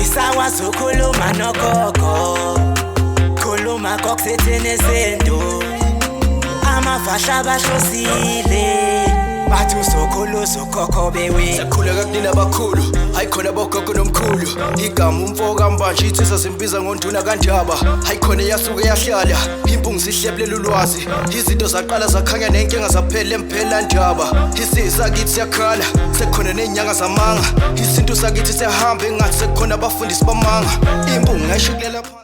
Angisakwazi ukukhuluma nogogo, khuluma kokusetheni esintu. Amafahla bahlosile, bathi usokhulu usokhokho bewe. Sakhuleka kunina abakhulu, hayi khona bogogo nomkhulu. Igama umfo kaMbanje insizwa zimbiza ngonduna kaNdaba. Hayi khona yasuke yahlala, impungu zihlebulela ulwazi. Izinto zaqala zakhanya nenkinga zaphela emphela ndaba. Isizwe sakithi siyakhala, sekukhona nezinyanga zamanga. Isintu sakithi siyahamba engathi sekukhona abafundisi bamanga. Impungu ngayishikulela phansi.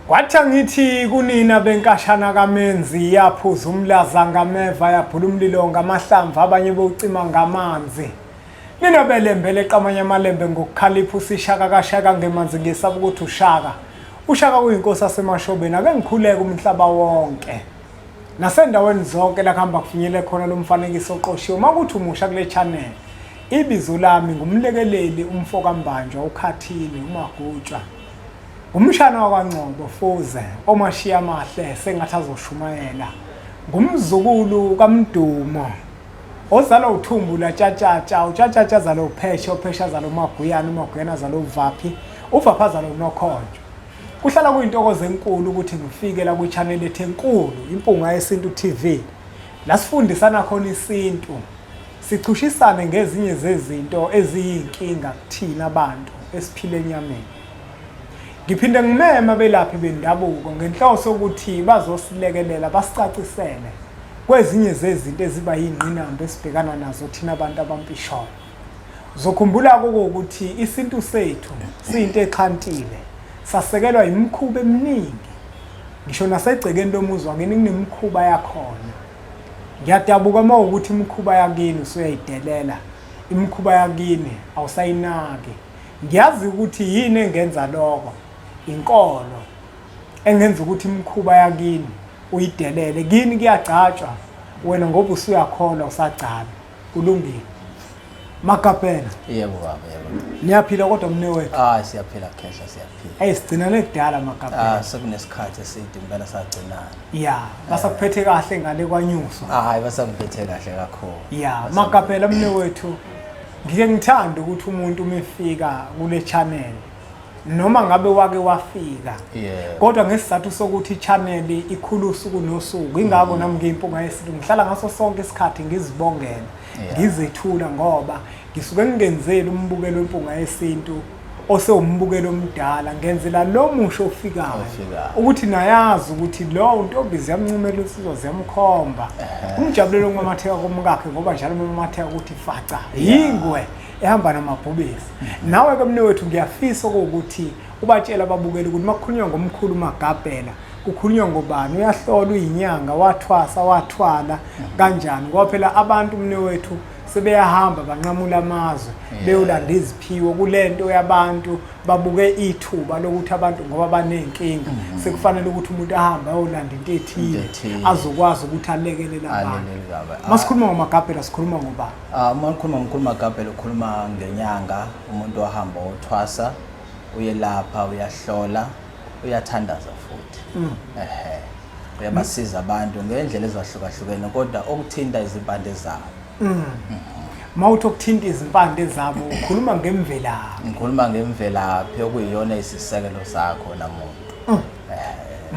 Kwathi angithi kunina benkashana kaMenzi yaphuza umlaza ngameva yabhula umlilo ngamahlamvu abanye bewucima ngamanzi. Nina belembe leqamanye amalembe ngokukhalipha usishaka kashaka ngemanzi ngesaba ukuthi ushaka. Ushaka kuyinkosi asemashobeni ake ngikhuleke umhlaba wonke. Nasendaweni zonke la kuhamba kufinyele khona lo mfanekiso oqoshiwe makuthi umusha kule channel. Ibizo lami ngumlekeleli umfoka Mbanjwa uKhathini uMagutshwa. Ngumshana wakwaNgcobo Fuze omashiya amahle sengathi azoshumayela. Ngumzukulu kaMdumo ozalwa uThumbu laTshatshatsha, uTshatshatsha azalwa uPhesha, uPhesha azalwa uMaguyana, uMaguyana azalwa uVaphi, uVaphi azalwa uNokhonjwa. Kuhlala kuyintokozo enkulu ukuthi ngifike la kwi-channel ethu enkulu, Impunga Yesintu TV. La sifundisana khona isintu, sichushisane ngezinye zezinto eziyinkinga kuthina abantu esiphila enyameni. Ngiphinde ngimeme abelaphi bendabuko ngenhloso yokuthi bazosilekelela basicacisele kwezinye zezinto eziba yingqinamba esibhekana nazo thina abantu abampisholo. Uzokhumbula ukuthi isintu sethu siyinto exhantile, sasekelwa imikhuba eminingi. Ngisho nasegcekeni lomuzi wakini kunemikhuba yakhona. Ngiyadabuka uma ukuthi imikhuba yakini usuyayidelela, imikhuba yakini awusayinaki. Ngiyazi ukuthi yini engenza lokho, inkolo engenza ukuthi imikhuba yakini uyidelele. Kini kuyagcatshwa, wena ngoba usuyakholwa usagcabi. Kulungile. Magabhela. Yebo baba, yebo. Niyaphila kodwa mne wethu? Ah, siyaphila khehla, siyaphila. Hey, sigcinane kudala Magabhela. Ah, sekunesikhathi eside impela sagcinana. Ya, basakuphethe kahle ngale kwaNyuswa. Ah, hayi basangiphethe kahle kakhulu. Ya, Magabhela mne wethu. Ngike ngithande ukuthi umuntu uma efika kule channel noma ngabe wake wafika kodwa ngesizathu sokuthi i-channel ikhula usuku nosuku ingakho nami ngiyimpunga yesintu ngihlala ngaso sonke isikhathi ngizibongela ngizethula ngoba ngisuke ngingenzeli umbukelo wempunga yesintu osewumbukelo omdala ngenzela lo musho ofikayo ukuthi nayazi ukuthi lo ntombi ziyamncumela insizwa ziyamkhomba umjabulelo ukumamatheka komkakhe ngoba njalo umamatheka ukuthi faca yingwe ehamba namabhubesi. Nawe ke mnewethu ngiyafisa ukuthi ubatshele ababukeli ukuthi makukhulunywa ngomkhulu uMagabhela kukhulunywa ngobani, uyahlola, uyinyanga, wathwasa, wathwala kanjani, ngoba phela abantu mnewethu sebeyahamba banqamula amazwe beyolanda iziphiwo kulento yabantu babuke ithuba lokuthi abantu ngoba baney'nkinga sekufanele ukuthi umuntu ahambe ayolanda into ethile azokwazi ukuthi alekelele abantu. Masikhuluma ngoMagabhela sikhuluma ngobani? Ah, uma ukhuluma ngomkhulu Magabhela ukhuluma ngenyanga, umuntu ohamba othwasa, uyelapha, uyahlola, uyathandaza futhi. Ehhe. Uyabasiza abantu ngendlela ezahlukahlukene kodwa okuthinta izimpande zabo. Uma uthi okuthinta izimpande zabo ukhuluma ngemvelaphi. Ngikhuluma ngemvelaphi okuyiyona isisekelo sakho namuntu.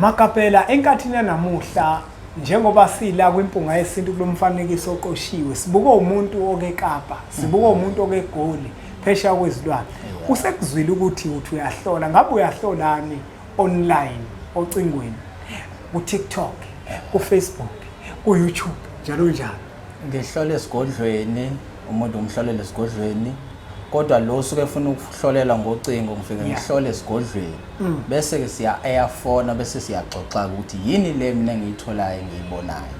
Makapela enkathini yanamuhla njengoba sila kwimpunga yesintu kulomfanekiso oqoshiwe sibuka umuntu okeKapa, sibuka umuntu okeGoli phesheya kwezilwandle. Usekuzwile ukuthi uthi uyahlola, ngabe uyahlolani online ocingweni, ku-TikTok, ku-Facebook, ku-YouTube njalo njalo? Ngihlola esigodlweni, umuntu ngimhlolela esigodlweni kodwa lo usuke efuna ukuhlolela ngocingo ngifike ngihlole esigodlweni. Bese-ke siya eyafona bese siyaxoxa ukuthi yini le mina engiyitholayo engiyibonayo.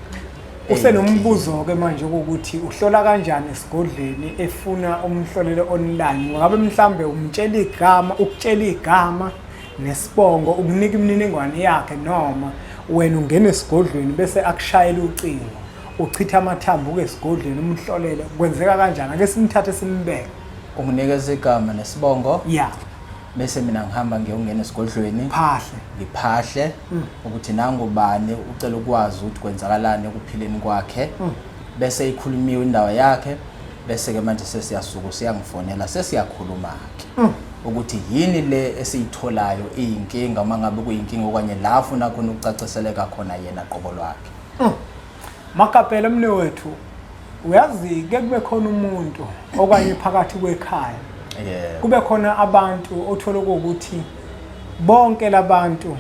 Usenombuzo-ke manje ukuthi uhlola kanjani esigodlweni efuna umhlolele online, ngabe mhlambe umtshela igama, ukutshela igama nesibongo, ukunika imininingwane yakhe, noma wena ungena esigodlweni bese akushayela ucingo uchitha amathambo uke esigodlweni umhlolele, kwenzeka kanjani? Ake simthathe simbeke. Unginikeza igama nesibongo ya bese mina ngihamba ngiyongena esigodlweni phahle ngiphahle ukuthi nangubani ucela ukwazi ukuthi kwenzakalani ekuphileni kwakhe bese ikhulumiwe indawo yakhe Bese ke manje sesiyasuka siyangifonela sesiyakhuluma ke ukuthi yini le esiyitholayo iyinkinga, uma ngabe kuyinkinga okanye la afuna khona ukucaciseleka khona yena qobo lwakhe. Makapela mnewethu, uyazi ke kube khona umuntu okanye phakathi kwekhaya kube khona abantu othola ukuthi bonke labantu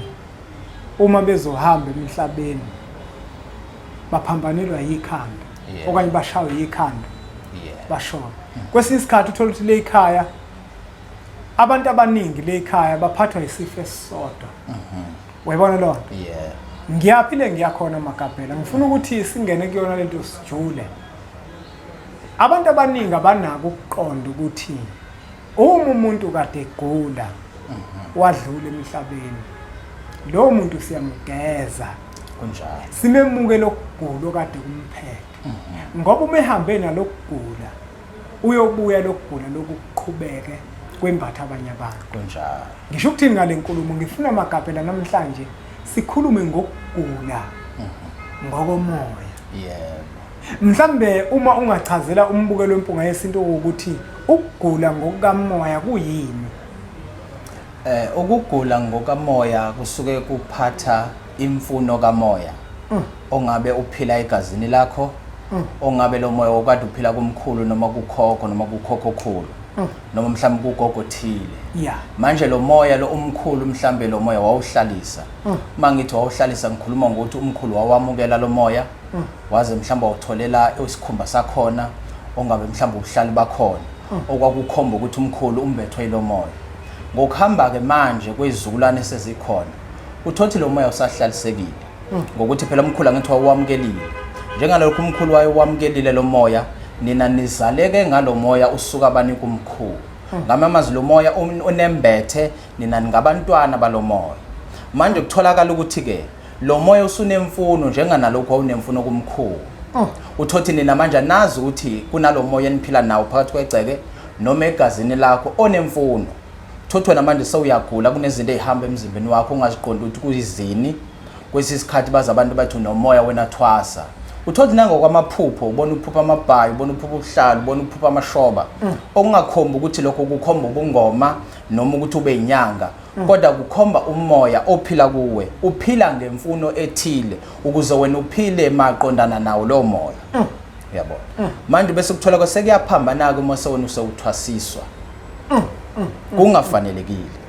uma bezohamba emhlabeni baphambanelwa yikhanda okanye bashaywe yikhanda bashona. Kwesinye isikhathi uthola ukuthi le ikhaya abantu abaningi le ikhaya baphathwa isifo esisodwa. Uyayibona loo nto? Ngiyaphi le ngiyakhona Magabhela, ngifuna ukuthi singene kuyona lento sijule. Abantu abaningi abanako ukuqonda ukuthi uma umuntu kade egula wadlula emhlabeni, lowo muntu siyamgeza, Kunjalo. Simemuke lokugula okade kumphethe, ngoba uma ehambe nalokugula uyobuya lokugula lokuqhubeke kwembatha abanye abantu. Kunjalo. Ngisho ukuthini ngale nkulumo? Ngifuna Magabhela namhlanje sikhulume ngokugula ngokomoya. Mhlambe uma ungachazela umbukelo wempunga yesintu ukuthi ukugula ngokukamoya kuyini? Ukugula ngokamoya kusuke kuphatha imfuno kamoya ongabe uphila egazini lakho, ongabe lo moya okade uphila kumkhulu noma kukhokho noma kukhokhokhulu noma mhlawumbe kugogo thile. Manje lo moya lo umkhulu, mhlambe lo moya wawuhlalisa. Uma ngithi wawuhlalisa, ngikhuluma ngokuthi umkhulu wawamukela lo moya, waze mhlawumbe wawutholela isikhumba sakhona, ongabe mhlawumbe ubuhlali bakhona okwakukhomba ukuthi umkhulu umbethwe yilo moya. Ngokuhamba-ke manje kwezizukulwane esezikhona, uthothi lo moya usahlalisekile ngokuthi phela umkhulu angithi wawuwamukelile. Njengalokhu umkhulu wayewamukelile lo moya, nina nizaleke ngalo moya usuka banika umkhulu. Ngamanye amazwi lo moya unembethe nina, ningabantwana balo moya. Manje kutholakala ukuthi-ke lo moya usunemfuno njenganalokhu wawunemfuno kumkhulu. Uthothi nina manje anazi ukuthi kunalo moya eniphila nawo phakathi kwegceke noma egazini lakho onemfuno. Thothi wena manje sewuyagula, kunezinto ey'hamba emzimbeni wakho ungaziqondi ukuthi kuyizini. Kwesinye isikhathi baze abantu bathi unomoya wena thwasa. Uthothi nangokwamaphupho ubona uphupha amabhayi, ubona uphupha ubuhlalu, ubona uphupha amashoba, okungakhombi ukuthi lokho kukhomba ubungoma noma ukuthi ube inyanga, kodwa kukhomba umoya ophila kuwe uphila ngemfuno ethile ukuze wena uphile maqondana nawo lowo moya. Uyabona manje bese kuthola kwasekuyaphambana-ke uma sewena usewuthwasiswa kungafanelekile.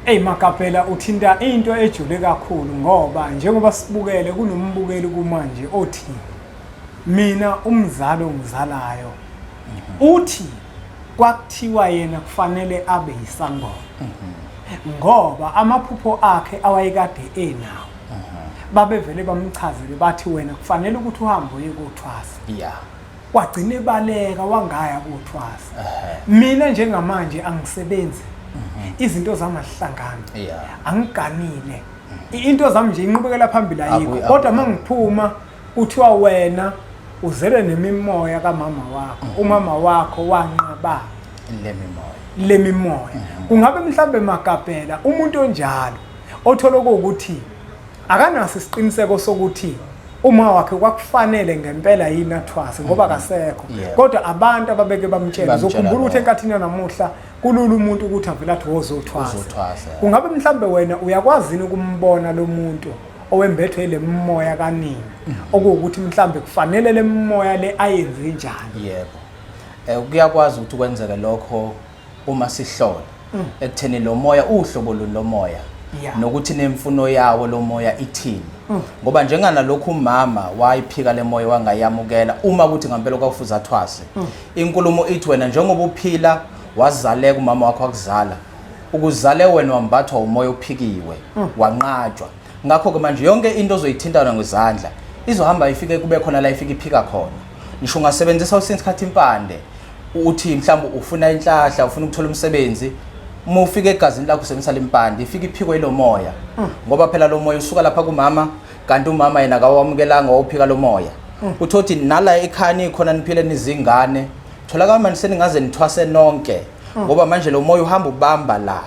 Ey Makapela, uthinta into ejule kakhulu, ngoba njengoba sibukele kunombukeli kumanje othi mina umzali ongizalayo uthi kwakuthiwa yena kufanele abe yisangoma ngoba amaphupho akhe awayekade enawo babevele bamchazele bathi wena kufanele ukuthi uhambe uye kothwasa. Wagcina ebaleka wangaya kothwasa. Mina njengamanje angisebenzi, izinto zami azihlangani, angiganile, into zami nje inqubekela phambili ayikho, kodwa uma ngiphuma kuthiwa wena uzelwe nemimoya kamama wakho, umama wakho wanqaba le mimoya. Le mimoya. Kungabe mhlambe Makapela umuntu onjalo othola ukuthi akanaso isiqiniseko sokuthi uma wakhe kwakufanele ngempela yini athwase ngoba akasekho, kodwa abantu ababeke bamtshela, Bamtshela uzokhumbula ukuthi lokho. enkathini yanamuhla kulula umuntu ukuthi avele athi wozothwasa. Uzothwasa, yeah. Kungabe mhlambe wena uyakwazi yini ukumbona lo muntu owembethwe ile mimoya kanini, okuwukuthi mhlambe kufanele le mimoya le ayenze njani? Yebo, kuyakwazi ukuthi kwenzeke lokho uma sihlola ekutheni lo moya uhlobo luni lomoya nokuthi nemfuno yawo lo moya ithini, ngoba njenganalokhu umama wayiphika le moya wangayamukela uma ukuthi ngempela kwakufuze athwase. Inkulumo ithi wena njengoba uphila wazaleka umama wakho wakuzala, ukuzale wena wambathwa umoya ophikiwe, wanqatshwa. Ngakho-ke manje yonke into ozoyithintana ngezandla izohamba ifike kube khona la ifike iphika khona. Ngisho ungasebenzisa usinye isikhathi impande uthi mhlawumbe ufuna inhlahla, ufuna ukuthola umsebenzi, uma ufika egazini lakho usebenzisa lempande ifike iphikwe ilo moya, ngoba phela lo moya usuka lapha kumama, kanti umama yena akawamukelanga, wawuphika lo moya. Uthothi nala ekhaya nikhona niphile nizingane, tholakala manje seningaze nithwase nonke, ngoba manje lo moya uhamba ubamba la.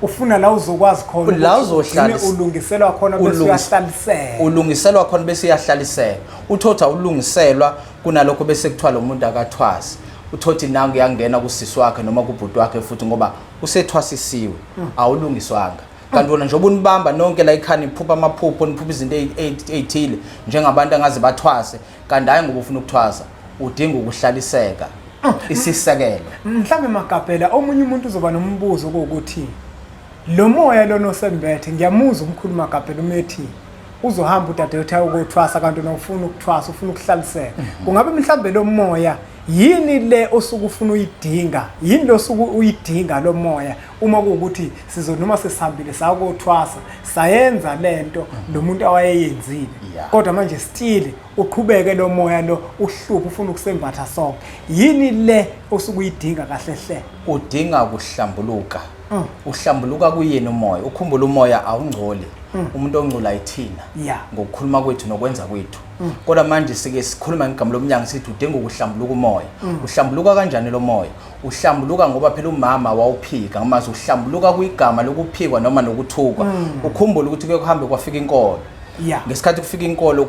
Ufuna la uzokwazi khona La ukuthi ugcine ulungiselwa khona bese uyahlaliseka. Ulungiselwa khona bese uyahlaliseka. Uthothi awulungiselwa kunalokho bese kuthiwa lo muntu akathwasi. Uthothi nangu yangena kusisi wakhe noma kubhuti wakhe futhi ngoba usethwasisiwe, awulungiswanga. Kanti wona njengoba unibamba nonke la ekhaya niphupha amaphupho, niphupha izinto ey'thile njengabantu angaze bathwase, kanti hhayi ngoba ufuna ukuthwasa, udinga ukuhlaliseka, isisekelo. Mhlawumbe Magabhela, omunye umuntu uzoba nombuzo kokuthi lo moya lona osembethe, ngiyamuzwa umkhulu Magabhela umethi uzohamba udadewethu ayokuthwasa, kanti wena ufuna ukuthwasa, ufuna ukuhlaliseka. Kungabe mhlawumbe lo moya yini le osuke ufuna uyidinga, yini lo osuke uyidinga lo moya, uma kuwukuthi sizo noma sesihambile sakothwasa sayenza lento lo muntu awayeyenzile, kodwa manje still uqhubeke lo moya lo uhluphe ufuna ukusembatha sonke, yini le osuke uyidinga kahle hle? Udinga ukuhlambuluka. Uhlambuluka kuyini umoya? Ukhumbula umoya awungcoli. Umuntu ongcola yithina ngokukhuluma kwethu nokwenza kwethu. Kodwa manje sike sikhuluma ngegama lomnyango sithi udinga ukuhlambuluka umoya. Uhlambuluka kanjani lo moya? Uhlambuluka ngoba phela umama wawuphika, ngamazi uhlambuluka kuyigama lokuphikwa noma nokuthukwa. Ukhumbule ukuthi kuye kuhambe kwafika inkolo. Ngesikhathi kufika inkolo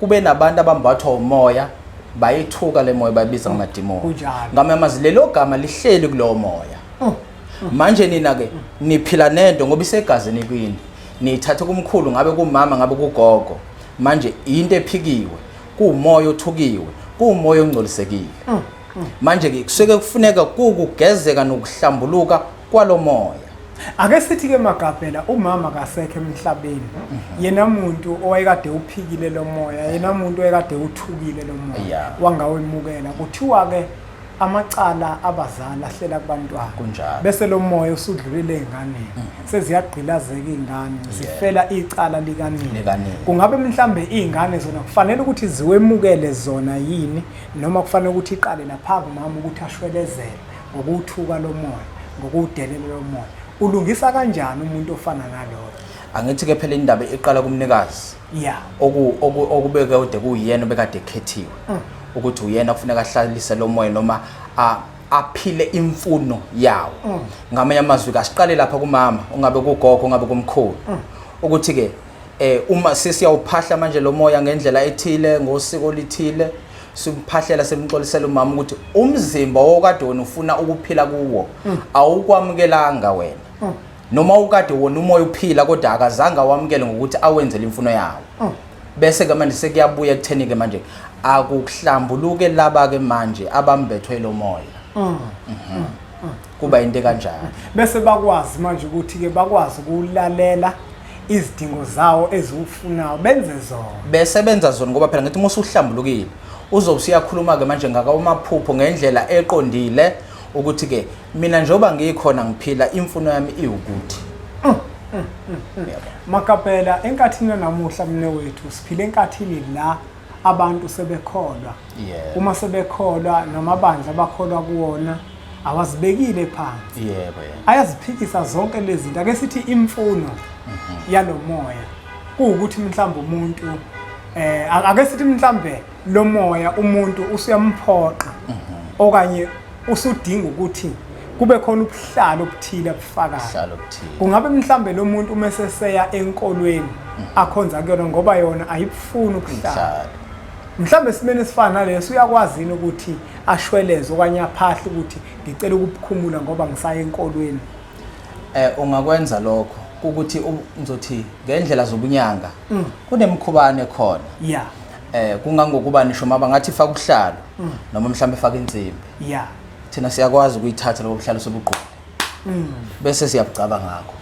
kube nabantu abambathwa umoya, bayithuka le moya, bayibiza ngamadimoni. Ngamanye amazwi lelo gama lihleli kulowo moya. Manje nina ke niphila nento ngoba isegazini kwini, niyithathe kumkhulu, ngabe kumama, ngabe kugogo. Manje into ephikiwe kuwumoya othukiwe, kuwumoya ongcolisekile. Manje ke kusuke kufuneka kukugezeka nokuhlambuluka kwalomoya. Ake sithi ke Magabhela, umama kasekho emhlabeni, yena muntu owayekade uphikile lo moya, yena muntu owayekade uthukile lo moya, wangawemukela. Kuthiwa ke amacala abazali ahlela kubantwana. Kunjalo. Bese lo moya usudlulile ey'nganeni, seziyagqilazeka iy'ngane, zifela icala likanina. Likanina. Kungabe mhlambe iy'ngane zona kufanele ukuthi ziwemukele zona yini, noma kufanele ukuthi iqale lapha kumama ukuthi ashwelezele ngokuwuthuka lo moya, ngokuwudelela lo moya? Ulungisa kanjani umuntu ofana naloyo? Angithi ke phela indaba iqala kumnikazi. Okubeke ude kuyena obekade ekhethiwe ukuthi uyena kufuneka ahlalise lo moya noma aphile imfuno yawo. Ngamanye amazwi kasiqale lapha kumama, ungabe kugogo, ungabe kumkhulu, ukuthi ke uma sesiyawuphahla manje lo moya ngendlela ethile, ngosiko olithile, simphahlela simxolisela umama ukuthi umzimba owokade wena ufuna ukuphila kuwo awukwamukelanga wena, noma ukade wona umoya uphila kodwa akazange awamukele ngokuthi awenzele imfuno yawo. Bese ke manje sekuyabuya ekutheni ke manje akuhlambuluke laba ke manje abambethwe lo moya. Kuba into kanjalo. Bese bakwazi manje ukuthi ke bakwazi ukulalela izidingo zawo eziwufunayo, benze zona. Bese benza zona, ngoba phela ngithi uma usuhlambulukile uzobe usuyakhuluma ke manje ngakawumaphupho ngendlela eqondile ukuthi ke mina njengoba ngikhona ngiphila imfuno yami iwukuthi. Makapela, enkathini namuhla mne wethu siphila enkathini la abantu sebekholwa. Uma sebekholwa namabandla abakholwa kuwona awazibekile phansi. Yebo. Ayaziphikisa zonke lezi zinto. Ake sithi imfuno yalomoya kuwukuthi mhlawumbe umuntu ake sithi mhlawumbe lo moya umuntu usuyamphoqa okanye usudinga ukuthi kube khona ubuhlalo obuthile abufakayo. Kungabe mhlambe lo muntu uma eseseya enkolweni akhonza kuyona ngoba yona ayibufuni ubuhlalo. Mhlambe esimeni esifana naleso uyakwazi yini ukuthi ashweleze okanye aphahle ukuthi ngicela ukubukhumula ngoba ngisaya enkolweni? Ungakwenza lokho ukuthi ngizothi ngendlela zobunyanga kunemikhubane khona. Kungangokuba nisho maba ngathi faka ubuhlalo noma mhlambe faka insimbi. Thina siyakwazi ukuyithatha lobo buhlalo sobugqule. Bese siyabucaba ngakho.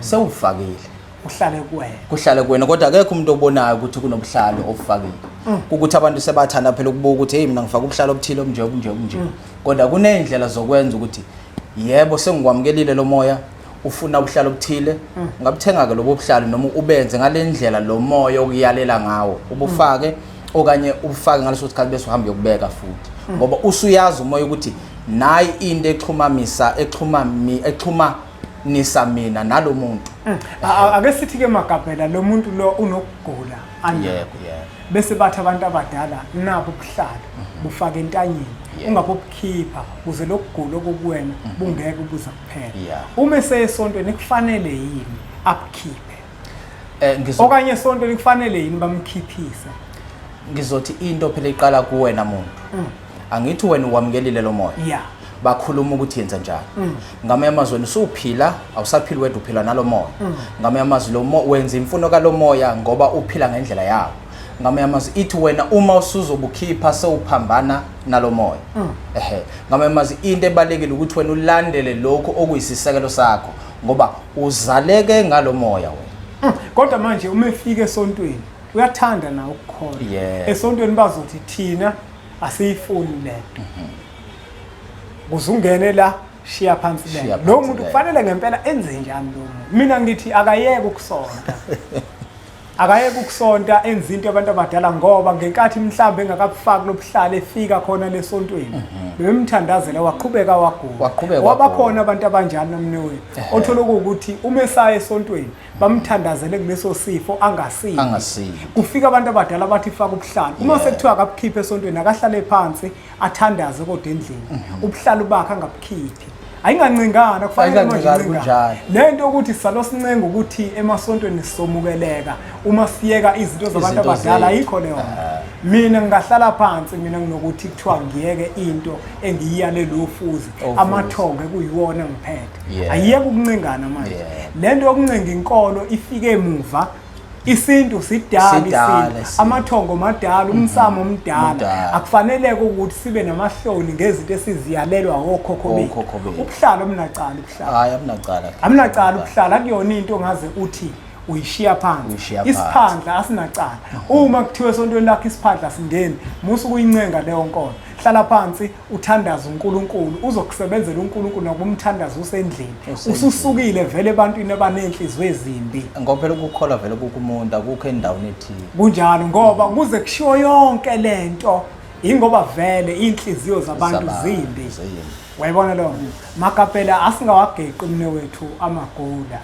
Sewufakile. Uhlale kuwena. Kuhlale kuwena, kodwa akekho umuntu obonayo ukuthi kunobuhlalo obufakile. Ukuthi abantu sebathanda phela ukubuka ukuthi hey mina ngifaka ubuhlalo obuthile obunje obunje obunje. Kodwa kunezindlela zokwenza ukuthi yebo sengikwamukelile lo moya ufuna ubuhlalo obuthile, ungabuthenga ke lobo buhlalo noma ubenze ngalendlela lo moya okuyalela ngawo ubufake okanye ubufake ngaleso sikhathi bese uhamba uyokubeka futhi, ngoba usuyazi umoya ukuthi nayi into exhumamisa exhumanisa mina nalomuntu. Ake sithi ke Magabhela lo muntu lo unokugula anakho. Yebo, yebo. Bese bathi abantu abadala nabo ubuhlalo bufake entanyeni, ungabobukhipha uze lokugula okukuwena bungeke buza kuphela. Uma esesontweni kufanele yini abukhiphe? Okanye esontweni kufanele yini bamkhiphise? Ngizothi into phela iqala kuwena muntu. Angithi wena uwamukelile lo moya. Yeah. Bakhuluma ukuthi yenza njani. Ngamanye amazwi wena usuphila, awusaphili wedwa, uphila nalo moya. Ngamanye amazwi lo moya wenza imfuno kalo moya ngoba uphila ngendlela yawo. Ngamanye amazwi ithi wena uma usuzobukhipha sewuphambana nalo moya. Ehe. Ngamanye amazwi into ebalekile ukuthi wena ulandele lokhu okuyisisekelo sakho ngoba uzaleke ngalo moya wena. Kodwa manje uma efika esontweni uyathanda na ukukholwa? Esontweni bazothi thina asiyifuni lento. Kuze ungene la, shiya phansi Shiya lento. phansi Lo muntu lento. kufanele ngempela enze njani lo muntu? Mina ngithi akayeke ukusonta. Akayeke ukusonta, enze into abantu abadala, ngoba ngenkathi mhlawumbe engakabufaki lobuhlalo efika khona lesontweni, bebemthandazela waqhubeka wagula. Waqhubeka Waba wagula. khona abantu abanjalo nomnewethu, othola ukuthi uma esaya esontweni bamthandazele kuleso sifo angasindi. Angasindi. Kufika abantu abadala bathi faka ubuhlalo. Uma sekuthiwa akabukhiphe esontweni, akahlale phansi athandaze kodwa endlini. Ubuhlalo bakhe angabukhiphi. Ayingancingana, kufanele manje Ayingancingana, incingane. kunjalo. Le nto ukuthi salo sincenga ukuthi emasontweni sizomukeleka uma siyeka izinto zabantu Izinto abadala, zethu. ayikho leyo nto. Mina ngingahlala phansi, mina nginokuthi kuthiwa ngiyeke into engiyiyale ofuze, Ofuze. amathongo ekuyiwona ngiphethe. Ayiyeke ukuncengana manje. Le nto yokuncenga inkolo ifike emuva. Isintu sidala, Sidala isintu. isintu. Amathongo madala, umsamo omdala. Mdala. Akufaneleke ukuthi sibe namahloni ngezinto esiziyalelwa okhokho bethu. Okhokho bethu. Ubuhlalo obunacala, ubuhlalo. Hayi, abunacala. Abunacala ubuhlalo, akuyona into ongaze uthi uyishiya phansi. Uyishiya phansi. Isiphandla asinacala. Uma kuthiwa esontweni lakho isiphandla singeni, musa ukuyincenga leyo nkolo. Hlala phansi uthandaze uNkulunkulu, uzokusebenzela uNkulunkulu nokumthandaza usendlini. Usendlini. Ususukile vele ebantwini abanenhliziyo ezimbi. Ngoba phela ukukholwa vele kukumuntu, akukho endaweni ethile. Kunjalo, ngoba kuze kushiwo yonke lento ingoba vele inhliziyo zabantu Zabantu zimbi. zimbi. Wayibona lo makapela, asingawageqi umne wethu amagula.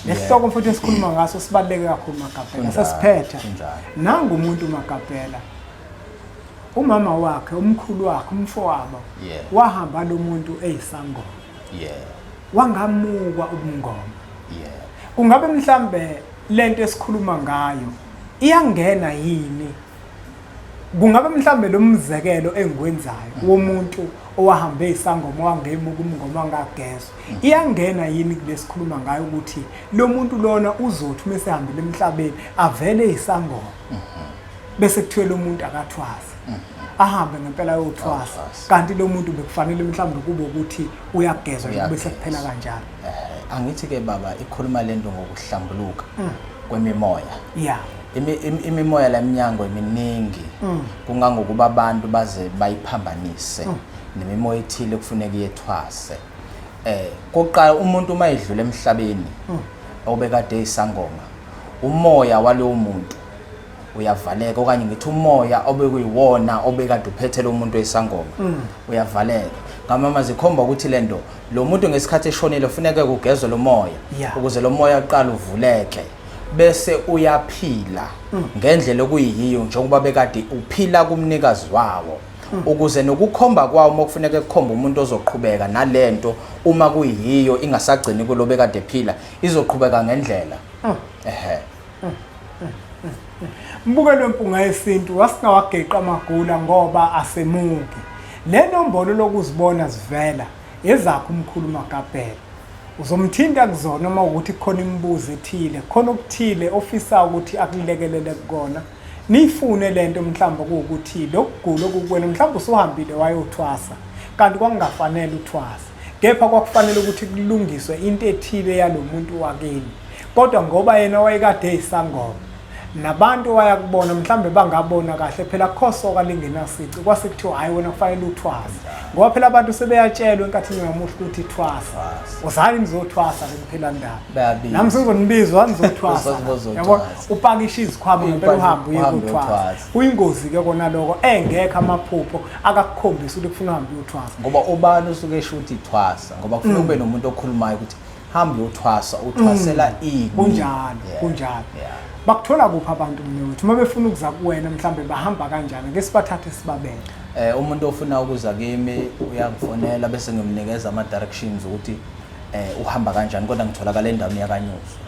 Lesihloko mfowethu esikhuluma ngaso sibaluleke kakhulu Makapela. Kunjalo, Sesiphetha. kunjalo. Nangu umuntu Makapela, umama wakhe, umkhulu wakhe, umfowabo, wahamba lo muntu eyisangoma. Wangamukwa ubungoma. Kungabe mhlambe lento esikhuluma ngayo iyangena yini? Kungabe mhlambe lo mzekelo engikwenzayo womuntu owahambe isangoma wangemuka umngoma wangagezwa, iyangena yini kulesikhuluma ngayo ukuthi lo muntu lona uzothi uma esehambile emhlabeni avele isangoma, bese kuthiwe lo muntu akathwasa, ahambe ngempela ayothwasa, Ayothwasa. kanti lo muntu bekufanele mhlawumbe kube ukuthi uyagezwa nje, kube Uyagezwa. sekuphela kanjalo. Angithi ke baba, ikhuluma lento ngokuhlambuluka kwemimoya. Imimoya la eminyango eminingi, kungangokuba abantu baze bayiphambanise nemimoya ethile kufuneka iyethwase. Kokuqala umuntu uma edlula emhlabeni obekade eyisangoma, umoya walowo muntu uyavaleka, okanye ngithi umoya obekuyiwona obekade uphethe lo muntu oyisangoma uyavaleka. Ngamama zikhomba ukuthi lento lo muntu ngesikhathi eshonile kufuneka kugezwe lo moya, ukuze lo moya uqale uvuleke bese uyaphila ngendlela okuyiyo njengoba bekade uphila kumnikazi wawo, ukuze nokukhomba kwawo uma kufuneka kukhomba umuntu ozoqhubeka nalento, uma kuyiyo ingasagcini kulo bekade ephila, izoqhubeka ngendlela. Ehe. Mbukelo wempunga yesintu, wasingawageqa amagula ngoba asemuki. Le nombolo lokuzibona zivela ezakho umkhulu Makapela. Uzomthinta kuzona uma ukuthi kukhona imibuzo ethile, khona okuthile ofisa ukuthi akulekelele kukona. Niyifune lento mhlawumbe kuwukuthi lokugula okukuwena mhlawumbe usuhambile wayothwasa, kanti kwakungafanele uthwase. Kepha kwakufanele ukuthi kulungiswe into ethile yalomuntu wakini. Kodwa ngoba yena wayekade eyisangoma, nabantu wayakubona mhlambe bangabona kahle, phela khosoka lingenasici, kwase kuthiwa hayi wena kufanele uthwase, ngoba phela abantu sebeyatshelwa enkathini yamuhla ukuthi thwasa, uzani nizothwasa ke kuphela ndaba. Bayabiza. Nami sengizonibizwa nizothwasa. Uzothwasa. Yabo, upakishe izikhwama ngempela uhambe uye Uhambe kuthwasa. uyothwasa. Kuyingozi ke kona lokho, engekho amaphupho akakukhombisa ukuthi kufuna uhambe uyothwasa. Ngoba ubani usuke esho ukuthi thwasa, ngoba kufuneka ube nomuntu okhulumayo ukuthi hamba uyothwasa, uthwasela ini. Kunjalo, kunjalo. Bakuthola kuphi abantu mnewethu uma befuna ukuza kuwena, mhlambe bahamba kanjani? Ake sibathathe sibabeke. Umuntu ofuna ukuza kimi uyangifonela bese ngimnikeza ama directions ukuthi uhamba kanjani, kodwa ngitholakala endaweni yaKaNyuswa.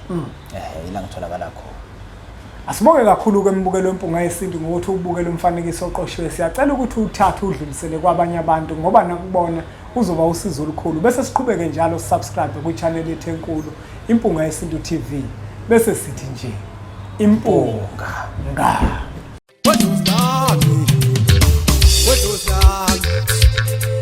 Ila ngitholakala khona. Asibonge kakhulu ke mbukelo wempunga yesintu ngokuthi ubukele umfanekiso oqoshiwe. Siyacela ukuthi uwuthathe udlulisele kwabanye abantu ngoba nakubona uzoba usizo olukhulu. Bese siqhubeke njalo subscribe kwi-channel yethu enkulu Impunga Yesintu TV. Bese sithi nje impunga nga. Weduzami, weduzami.